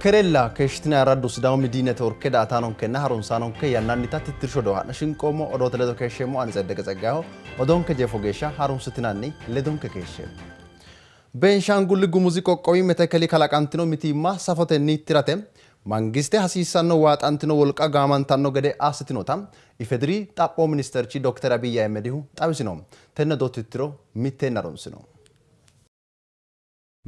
Kerella keeshshitine raddu Sidaamu Miidiyu Neetworke daa''ataanonkenna harunsaanonke yannannita tittirshu odoo haa'ne shinqoommo odoote ledo keeshsheemmo ani Tseddeqe Tseggayeho odoonke jeefo geeshsha harunsitinanni ledonke keeshsheemmo. Beenishaanguli Gumuzi qoqqowi Metekeli kalaqantino mitiimma safotenni tirate mangiste hasiissanno waaxantino wolqa gaamantanno gede assitinota IFEDIRI xaphoomu ministerichi Dr. Abiy Ahimedihu xawisino. Tenne odoo tittiro mitteenni harunsino.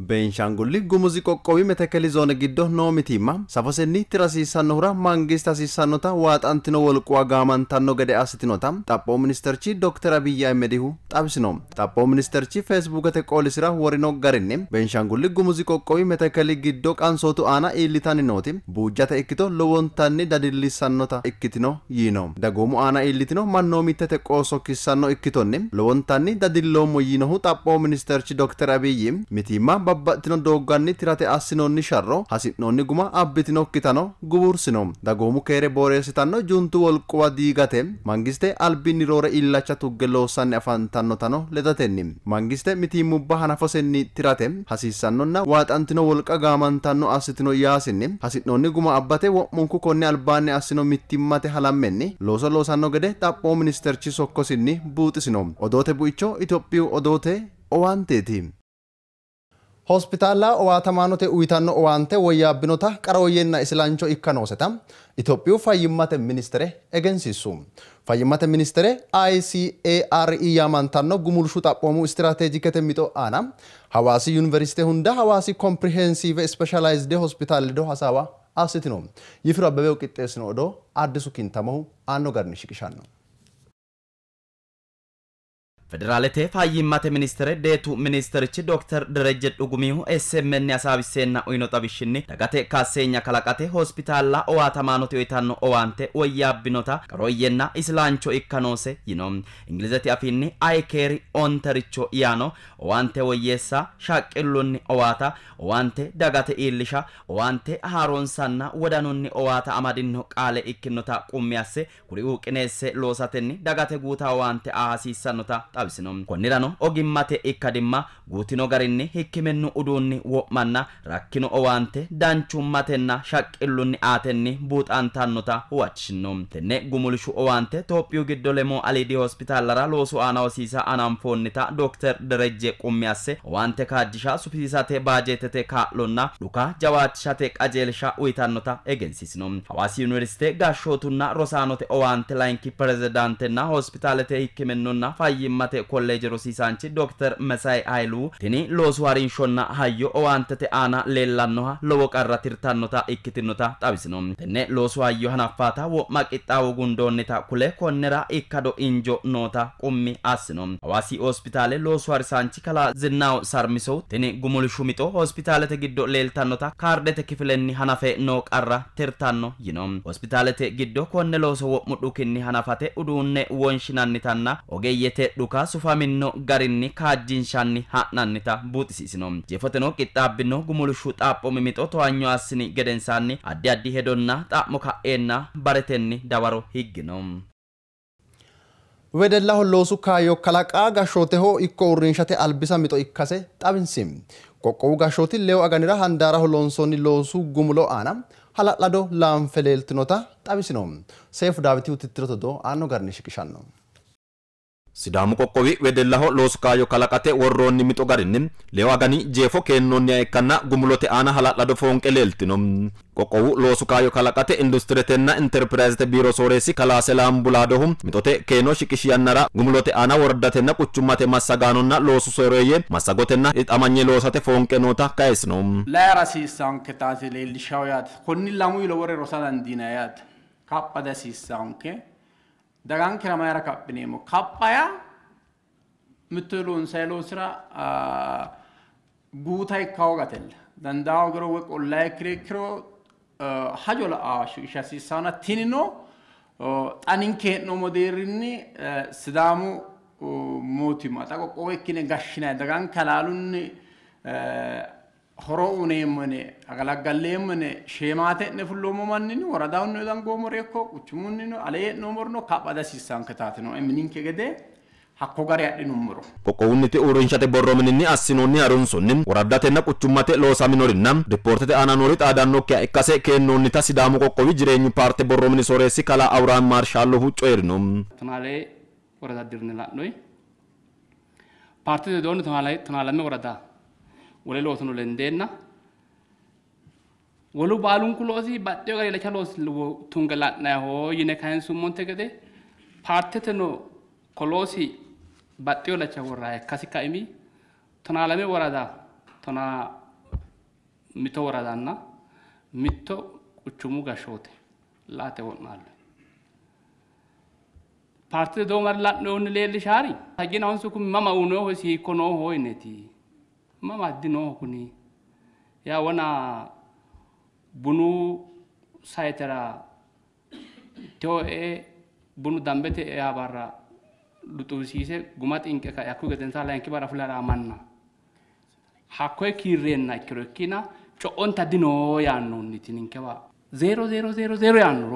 Beenishaanguli Gumuzi qoqqowi Metekeli zoone giddo noo mitiimma safosenni tira hasiissannohura mangiste hasiissannota waaxantino wolquwa gaamantanno gede assitinota xaphoomu ministerichi Dr. Abiy Ahimedihu xawisino. Xaphoomu ministerichi Feesbuukete qoolisira worino garinni Beenishaanguli Gumuzi qoqqowi Metekeli giddo qansootu aana iillitanni nooti buujjate ikkito lowontanni dadillissannota ikkitino yiino. Dagoomu aana iillitino mannoomittete qoosso kissanno ikkitonni lowontanni dadilloommo yiinohu xaphoomu ministerichi Dr. Abiy mitiimma babbaxxitino doogganni tirate assinoonni sharro hasi'noonni guma abbitinokkitano guwursino. Dagoomu keere booreessitanno juntu wolquwa diigate mangiste albinni roore illacha tugge loossanni afantannotano ledatenni mangiste mitiimmubba hanafosenni tirate hasiissannonna waaxantino wolqa gaamantanno assitino yaasinni hasi'noonni guma abbate wo'munku konni albaanni assino mittimmate halammenni looso loosanno gede xaphoomu ministerichi sokkosinni buuxisino. Odoote buicho Itophiyu odoote owaanteeti. Hospitaalla owaatamaanote uyitanno owaante woyyaabbinota qarooyyenna isilancho ikka nooseta Itophiyu fayyimmate ministere egensiissu. Fayyimmate ministere ICARE yaamantanno gumulshu xaphoomu istiraateejikete mixo aana Hawaasi Yuniversite hunda Hawaasi Kompirehensiive Ispeeshalaayizide Hospitaal ledo hasaawa assitino. Yifiru Abbebehu qixxeessino odoo Addisu Kintamohu aanno garinni shiqishanno. Federaalete fayyimmate ministere deetu ministerichi Dr. Dereje Dhugumihu SMN hasaawisseenna uyino xawishshinni dagate kasseenya kalaqate hospitaalla owaatamaanote uyitanno owaante woyyaabbinota qarooyyenna isilancho ikka noose yino. Ingilizete afiinni iCare ontericho yaano owaante woyyeessa, shaqqillunni owaata, owaante dagate iillisha, owaante haaroonsanna wodanunni owaata amadinno qaale ikkinota qummi asse kuriuu qineesse loosatenni dagate guuta owaante aa hasiissannota xawisino. Konnirano ogimmate ikkadimma guutino garinni hikkiminnu uduunni wo'manna rakkino owaante danchummatenna shaqqillunni aatenni buuxantannota huwachishino. Tenne gumulshu owaante Tophiyu giddo lemoo aliidi hospitaallara loosu aana hosiisa hananfoonnita Dr. Dereje qummi asse owaante kaajjisha sufisiisate baajeetete kaa'lonna dhuka jawaachishate qajeelsha uyitannota egensiisino. Hawaasi Yuniversite gashshootunna rosaanote owaante layinki pirezidaantenna hospitaalete hikkiminnunna fayyimmate kolleeje rosiisaanchi Dr. Mesay Hayilu tini loosu harinshonna hayyo owaantete aana leellannoha lowo qarra tirtannota ikkitinota xawisino. Tenne loosu hayyo hanaffata wo'ma qixxaawo gundoonnita kule konnira ikkado injo noota qummi assino. Hawaasi hospitaale loosu harisaanchi kalaa Zinnaw Sarmisow tini gumulshu mixo hospitaalete giddo leeltannota kaardete kifilenni hanafe noo qarra tirtanno yino. Hospitaalete giddo konne looso wo'mu dhukinni hanafate uduunne wonshinannitanna ogeeyyete dhuka sufaminno garinni kaajjinshanni ha'nannita buuxisiisino. Jeefoteno qixxaabbino gumulshu xaphoomu mixo towaanyo assini gedensaanni addi addi hedonna xa'mo ka'eenna baretenni dawaro higgino. Wedellaho loosu kaayyo kalaqa gashshooteho ikko uurrinshate albisa mixo ikkase xawinsi. Qoqqowu gashshooti leewu aganira handaaraho loonsoonni loosu gumulo aana hala'lado laanfe leeltinota xawisino. Seefu Daawitihu tittirote odoo aanno garinni shiqishanno. Sidaamu qoqqowi wedellaho loosu kaayyo kalaqate worroonni mixo garinni leewu agani jeefo keennoonniha ikkanna gumulote aana hala'lado foonqe leeltino. Qoqqowu loosu kaayyo kalaqate industiretenna interpiraayizete biiro sooreessi kalaa Selaam Bulaadohu mixote keeno shiqishi yannara gumulote aana woradatenna quchummate massagaanonna loosu sooreeyye massagotenna hixamanye loosate foonqe noota kayisino. Layira hasiissanketaati leellishawo yaate. Konni lamu lowore rosa dandiinanni yaate. Kapha dihasiissanke. Dagankera mayira kaphineemmo? Kapha yaa mittu loonsayi loosira guuta ikka hoogatella. Dandaa hoogiro woy qollaa ikkiro ikkiro hajo la'a shiqisha hasiissanna tinino xa ninke hee'noommo deerrinni Sidaamu mootimma xa qoqqowo ikkine gashshinayi daganke halaalunni horo uyineemmo yine agalaggalleemmo yine sheemaate'ne fulloommo manninni woradahunni dangoommori ikko quchumunnino alee hee'noommorino kapha dihasiissanketaati no mininke gede Hakko gari adhinummoro Qoqqowunniti uurrinshate borro mininni assinoonni harunsonni woraddatenna quchummate loosaminorinna ripoortete aana noori xaadannokkiha ikkase keennoonnita Sidaamu qoqqowi jireenyu paarte borro mini sooreessi kalaa Awuraam Marshallohu coyi'rino. Tonaalee worada dirne la'noyi paartete widoonni tonaalame worada wole loosono lendeenna wolu baalunku loosi baxxeyo gari illacha loosi tunge la'nayiho yine kayinsummonte gede paarteteno koloosi baxxeyo illacha worrayi ikkasi kaimi 12 worada 12 woradanna 1 quchumu gashshoote laate wo'naallo. Paartete doomari la'noonni leellishaari hajjina honsu kumi mama unoho isi hiikko nooho yineti mama addi nooho kuni yaa wona bunu sayitera teoe bunu dambete ea barra luxuwisiise guma xinqe kae hakkuyi gedensaa layinki barra fule hara manna hakkoye kiirreenna ikkiro ikkina co'onta dinoo yaannoonniti ninkewa 0 0 0 0 yaanno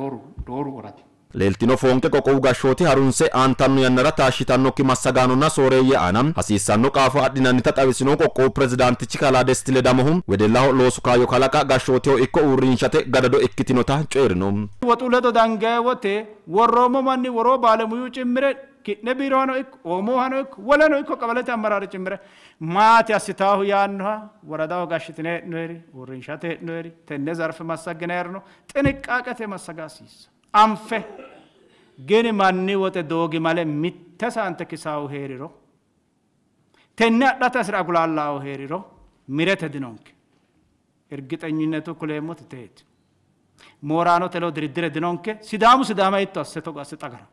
rooru woradi. Leeltino foonqe qoqqowu gashshooti harunse aantanno yannara taashshitannokki massagaanonna sooreeyye aana hasiissanno qaafo adhinannita xawisino qoqqowu pirezidaantichi kalaa Desti Ledamohu wedellaho loosu kaayyo kalaqa gashshooteho ikko uurrinshate gadado ikkitinota coyi'rino. Woxu ledo dangaye wote worroommo manni woroo baalemuyu cimmire ki'ne biirohano ikko oomohano ikko woleno ikko qabalete ammaraare cimmire maati assitaahu yaannoha woradaho gashshitine hee'noyeri uurrinshate hee'noyeri tenne zarfe massaggine hee'rino xiniqqaaqete massaga hasiissa. Anfe gini manni wote doogi male mitte saante kisaahu heeriro tenne adhate hasira agulaallaahu heeriro mirete dinonke irgixenyinnetu kuleemmote teeti mooraanote ledo diriddire dinonke Sidaamu Sidaama hitto asse togo asse xagara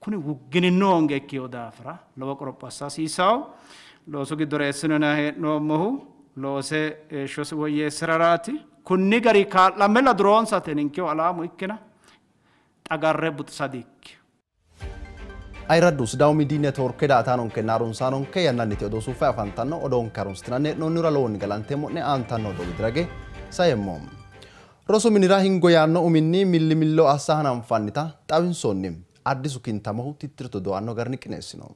kuni wuggininnu honge ikkiyo daafira lowo qoropho assa hasiissawo loosu giddo reessinona hee'noommohu loose heeshshosi woyyeessiraraati kunni gari kaa'lammella duroonsate ninkeho alaamu ikkina xagarre buxisa diikki. Ayirraddu Sidaamu Miidiyi Neetworke daa''ataanonkenna harunsaanonke yannanniti odoo suufa afantanno odoonke harunsitinanni hee'noonnihura lowoonni galanteemmo'ne aantanno odoo widirage saeemmo. Rosu minira hingo yaanno uminni millimillo assa hananfannita xawinsoonni. Addisu Kintamohu tittirto do'anno garinni qineessino.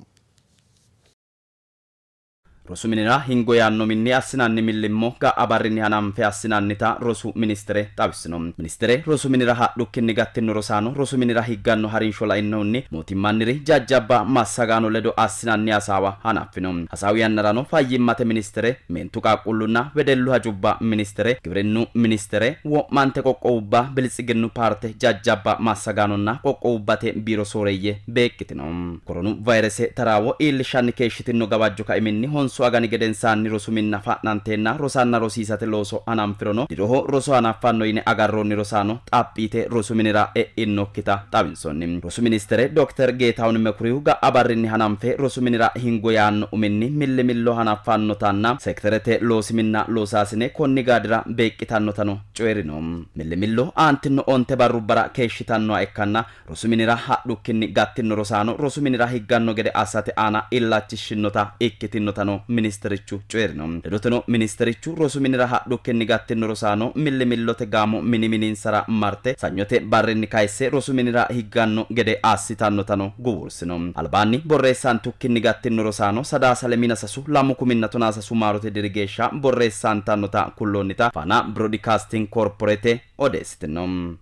Rosu minira hingo yaanno minni assinanni millimmo ga'a barrinni hananfe assinannita rosu ministere xawissino. Ministere rosu minira hadhukkinni gattino rosaano rosu minira higganno harinsho lainohunni mootimmanniri jajjabba massagaano ledo assinanni hasaawa hanaffino. Hasaawu yannarano fayyimmate ministere, meentu qaaqquullunna wedellu hajubba ministere, giwirinnu ministere, wo'mante qoqqowubba biltsiginnu paarte jajjabba massagaanonna qoqqowubbate biiro sooreeyye beeqqitino. Koronu vayrese taraawo iillishshanni keeshshitino gawajjo kaiminni honsu agani gedensaanni rosu minna fa'nanteenna rosanna rosiisate looso hananfirono diroho roso hanaffanno yine agarroonni rosaano xaphiite rosu minira e'innokkita xawinsoonni. Rosu ministere Dr. Geetahun Mekurihu ga'a barrinni hananfe rosu minira hingo yaanno uminni millimillo hanaffannotanna sekterete loosi minna loosaasine konni gaadira beeqqitannotano coyi'rino. Millimillo aantinno 9 barrubbara keeshshitannoha ikkanna rosu minira hadhukkinni gattino rosaano rosu minira higganno gede assate aana illachishshinnota ikkitinotano ministerichu coyi'rino. Ledoteno ministerichu rosu minira hadhukkinni gattino rosaano millimillote gaamo mini mininsara marte sanyote barrinni kayisse rosu minira higganno gede assitannotano guwursino. Albaanni borreessantukkinni gattino rosaano 3 2 2013 maarote diri geeshsha borreessantannota kulloonnita Faana Broadcasting Corporate odeessitino.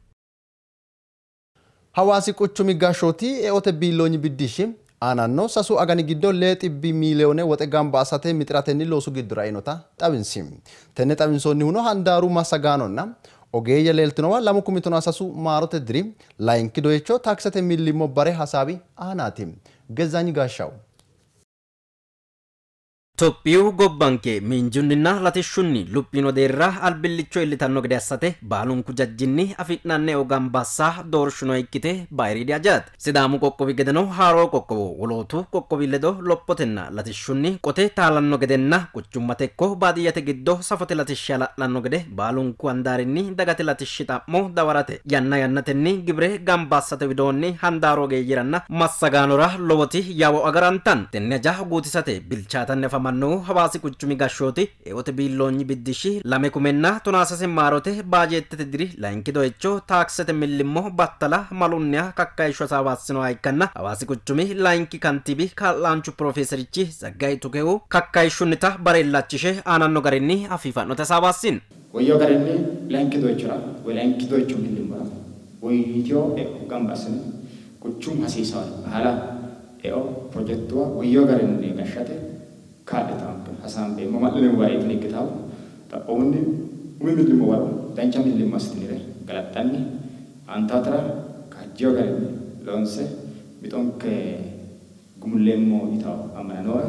Hawaasi quchumi gashshooti eote biilloonyi biddishshi aananno 3 agani giddo 2 miiliyoone woxe gamba assate mixiratenni loosu giddora einota xawinsi. Tenne xawinsoonnihuno handaaru massagaanonna ogeeyye leeltinowa 2013 maarote diri layinki doyicho taaksete millimmo bare hasaawi aanaati. Gezzaanyi Gaashshaw. Tophiyu gobbanke miinjunninna latishshunni luphino deerra albillicho iillitanno gede assate baalunku jajjinni afi'nanni eo gamba assa doorshuno ikkite bayiriidi hajaati. Sidaamu qoqqowi gedeno haaroo qoqqowo wolootu qoqqowi ledo lophotenna latishshunni qote taalanno gedenna quchummate ikko baadiyyate giddo safote latishshi hala'lanno gede baalunku handaarinni dagate latishshi xa'mo dawarate yanna yannatenni gibire gamba assate widoonni handaaru ogeeyyeranna massagaanora lowoti yawo agarantanno. Tenne haja guutisate bilchaatanni afamanno Afamannohu Hawaasi quchumi gashshooti eote biilloonyi biddishshi 2013 maarote baajeettete diri layinki doyicho taaksete millimmo battala malunniha kakkayishsho hasaawassinoha ikkanna Hawaasi quchumi layinki kantiibi kaa'laanchu piroofeeserichi Tsaggaye Tukehu kakkayishshunnita bareellachishe aananno garinni afiifa'note hasaawassino. Woyyo garinni layinki doyichora woy layinki doyicho millimmora woyyitiyo eo gamba assine quchumu hasiisawo baala eo pirojektuwa woyyo garinni gashshate kaa'litaanke hasaambeemmo ma'lineemmo bareetin ikkitaawu xaphoomunni umi millimmo waro dancha millimmo assitinire galaxxanni aantaatira kaajjiyo garinni loonse mixonke gumulleemmo yitawo ammana nooe.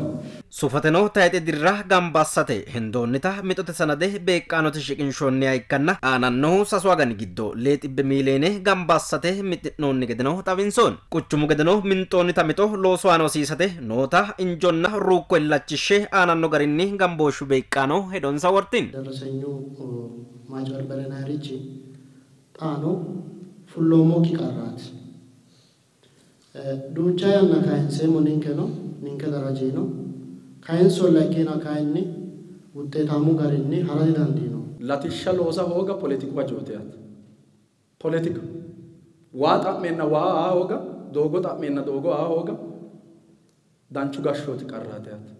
Sufateno tayixe dirra gamba assate hendoonnita mixote sanade beeqqaanote shiqinshoonniha ikkanna aanannohu 3 agani giddo 2 miiliyoone gamba assate mixi'noonni gedeno xawinsoonni. Quchumu gedeno minxoonnita mixo loosu aana hosiisate noota injonna ruukko illachishshe aananno garinni gambooshshu beeqqaano hedonsa wortino. ደረሰኙ ማጭበርበሪያ xaano fulloommokki qarraati. Duucha yanna kayinseemmo ninkeno ninke darajino kayinsolla ikkina kayinni wuxeetaamu garinni hara didandiino. Latishsha loosa hooga poletiku hajooti yaate. Poletika waa xa'meenna waa aa hooga, doogo xa'meenna doogo aa hooga danchu gashshooti qarraati yaate.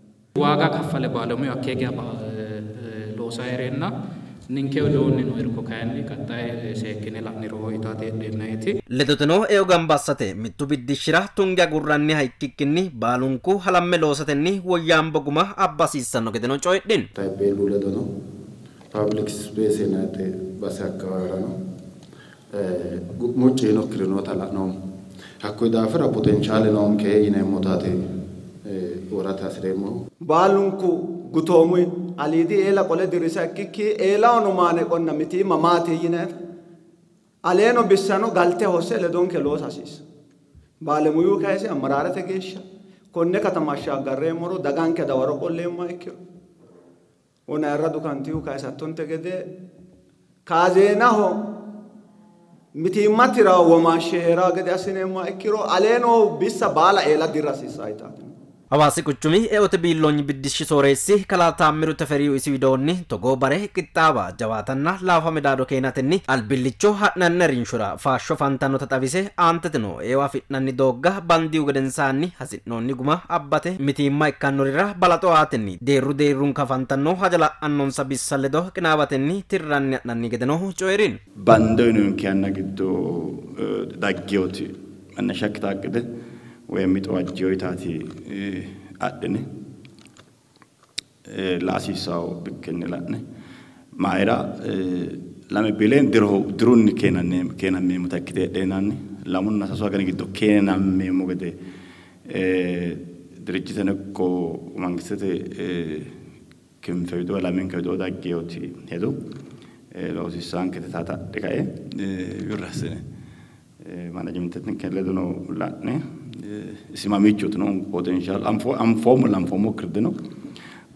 ዋጋ ከፈለ ባለሙያ አኬጊያ loosa heereenna ninke widoonni no irko kayinni ቀጣይ seekkine la'niro itaate heedheennayti. Ledoteno eo gamba assate mittu biddishshira tunge agurranniha ikkikkinni baalunku halamme loosatenni woyyaambo guma abba hasiissanno gedeno coyidhino. Taappeellu ledono public space yinannite base akkawaawirano mucci yiinokkiri noota la'noommo. Hakkuyi daafira potenshaale noonke yineemmotaati worate hasireemmohu. Baalunku gutoomu aliidi eela qole dirrisa ikkikki eelahono maane qonna mitiimma maati yineeta aleeno bissano galte hosse ledonke loosa hasiissa. Baalemuyu kayise ammaraarete geeshsha konne katama ashshaaggarreemmoro daganke dawaro qolleemmoha ikkiro wona ayirradu kantiiwu kayisattonte gede kaazeenaho mitiimma tirawo womaashshe heeraa gede assineemmoha ikkiro aleeno bissa baala eela dirra hasiissa yitaati. Hawaasi quchumi eote biilloonyi biddishshi sooreessi kalaa Taammiru Teferiyu isi widoonni togoo bare qixxaawa jawaatanna laafa midaado keenatenni albillicho ha'nanni harinshora faashsho fantannota xawise aanteteno eo afi'nanni doogga bandiyu gedensaanni hasi'noonni guma abbate mitiimma ikkannorira balaxo aatenni deerru deerrunka afantanno haja la'annonsa bissa ledo qinaawatenni tirranni ha'nanni gedeno coyi'rino. Bande uyinonke yanna giddo daggeyooti መነሻ ከታቀደ ወይም mixo yitaati adhine la'asiisawo bikkinni la'ne mayira 2 bileen dirunni keenammeemmota ikkite heedheenanni 2 na 3 agani giddo keenammeemmo gede dirijjiteno ikko mangistete kinfe widoo lamenka widoo daggeyooti hedo loosiissaankete taata adhe kae wirri assine maanajimentetinke ledono la'ne isimamichooti no potenshaal anfoommo lanfoommokkiri dino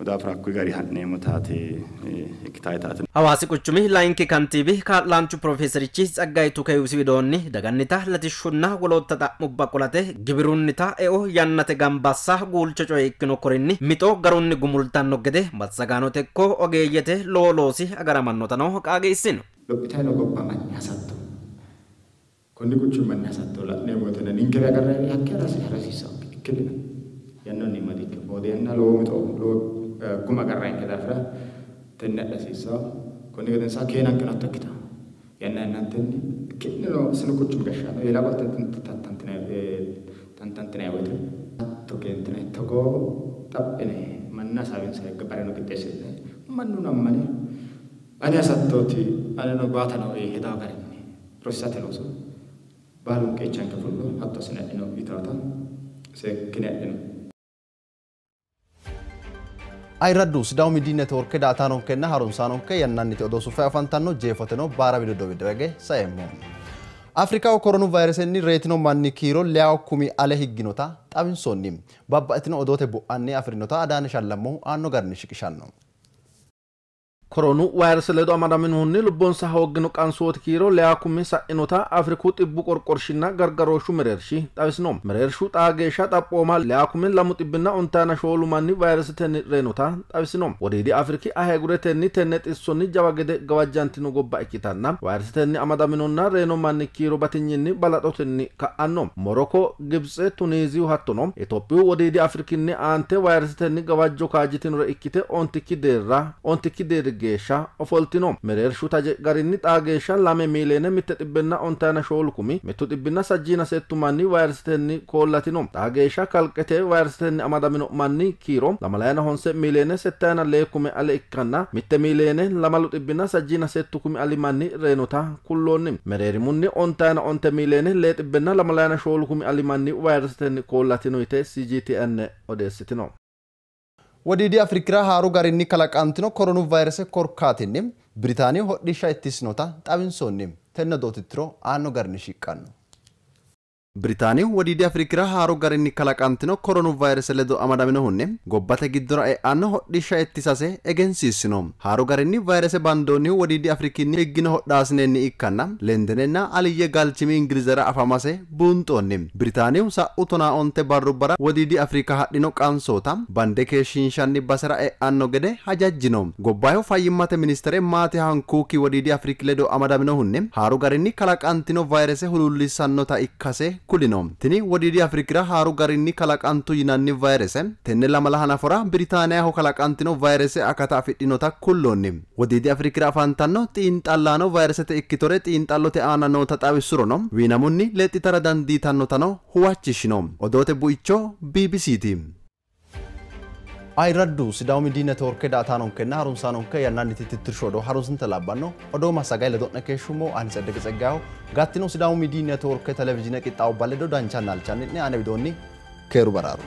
daafira hakkuyi gari ha'neemmo taate ikkitayi taate. Hawaasi quchumi layinki kantiibi kaa'laanchu piroofeeserichi Tsaggaye Tukehu isi widoonni dagannita latishshunna wolootta xa'mubba qolate gibirunnita eo yannate gamba assa guulcho coye ikkino korinni mixo garunni gumultanno gede massagaanote ikko ogeeyyete lowo loosi agaramannotano qaagiissino. Lophitayi noo gobba manni hasatto konni quchumi manni hasatto la'neemmo woyte ninke agarranni hakkee harasiissanke ikkilina yannonni madikke boode yanna lowo mixo lowo guma agarranke daafira tenne adha hasiissawo. Konni gedensaa keenankeno hatto ikkitawo yanna yannantenni ki'neno sinu quchumi gashshaano eela qolte tantantinanni woyte hatto keentine togoo xaphine manna hasaawinsa bareno qixxeessi'ne mannuno ammane ane hasattooti aneno baatano hedawo garinni rosiisate looso baalunku qeechanke fullo hatto assine adhino yitaata seekkine adhino. Ayirraddu Sidaamu Miidiyu Neetworke daa''ataanonkenna harunsaanonke yannanniti odoo suffe afantanno jeefoteno baara wido widirage saeemmo. Afrikaho koronu vayiresenni reyitino manni kiiro 6,000 ale higginota xawinsoonni. Babbaxxitino odoote bu'anni afi'rinota Adaane Shallammohu aanno garinni shiqishanno. Koronu vayrese ledo amadaminohunni lubbonsa hooggino qansooti kiiro 10,000 sa'inota Afriku xibbu qorqorshinna gargarooshshu mereershi xawisino. Mereershu xaa geeshsha xaphooma 10,214 manni vayresetenni reyinota xawisino. Wodiidi Afriki aheeguretenni tenne xissonni jawa gede gawajjantino gobba ikkitanna vayresetenni amadaminonna reyino manni kiiro batinyinni balaxotenni ka'anno. Moroko, Gibtse, Tuniiziyu hattono Itophiyu Wodiidi Afrikinni aante vayresetenni gawajjo kaajjitinore ikkite ontikki deerri geeshsha ofoltino. Mereershu taje garinni xaa geeshsha 2,114,168 manni vayresetenni koollatino. Xaa geeshsha kalqete vayresetenni amadamino manni kiiro 29,062,000 ale ikkanna 1,268,000 ali manni reyinota kulloonni. Mereerimunni 99,224,000 ali manni vayresetenni koollatino yite CGTN odeessitino. Wodiidi Afrikira haaru garinni kalaqantino koronu vayrese korkaatinni Biritaaniyu hodhishsha ittisinota xawinsoonni. Tenne dootittiro aanno garinni shiqqanno. Biritaaniyu Wodiidi Afrikira haaru garinni kalaqantino koronu vayrese ledo amadaminohunni gobbate giddora e'anno hodhishsha ittisase egensiissino. Haaru garinni vayrese bandoonnihu Wodiidi Afrikinni higgino hodhaasinenni ikkanna Lendenenna Aliyye Galchimi Ingilizera afamase buunxoonni. Biritaaniyu sa'u 15 barrubbara Wodiidi Afrika hadhino qansoota bande keeshshiinshanni basera e'anno gede hajajjino. Gobbayihu fayyimmate ministere Maati Hankuuki Wodiidi Afriki ledo amadaminohunni haaru garinni kalaqantino vayrese huluullissannota ikkase kulino. Tini Wodiidi Afrikira haaru garinni kalaqantu yinanni vayrese tenne lamala hanafora Biritaaniyaho kalaqantino vayrese akata afidhinota kulloonni. Wodiidi Afrikira afantanno xiinxallaano vayresete ikkitore xiinxallote aana noota xawissurono wiinamunni lexxitara dandiitannotano huwachishino. Odoote buicho BBCti. Ayirraddu Sidaamu Miidiyu Neetworke daa"ataanonkenna harunsaanonke yannanniti tittirshu odoo harunsinte labbanno odoo massagayi ledo'ne keeshshumo ani Tseddeqe Tseggayeho. Gattino Sidaamu Miidiyu Neetworke televizhiine qixxaawubba ledo danchanna halchanni'ne ane widoonni keeru baraaru.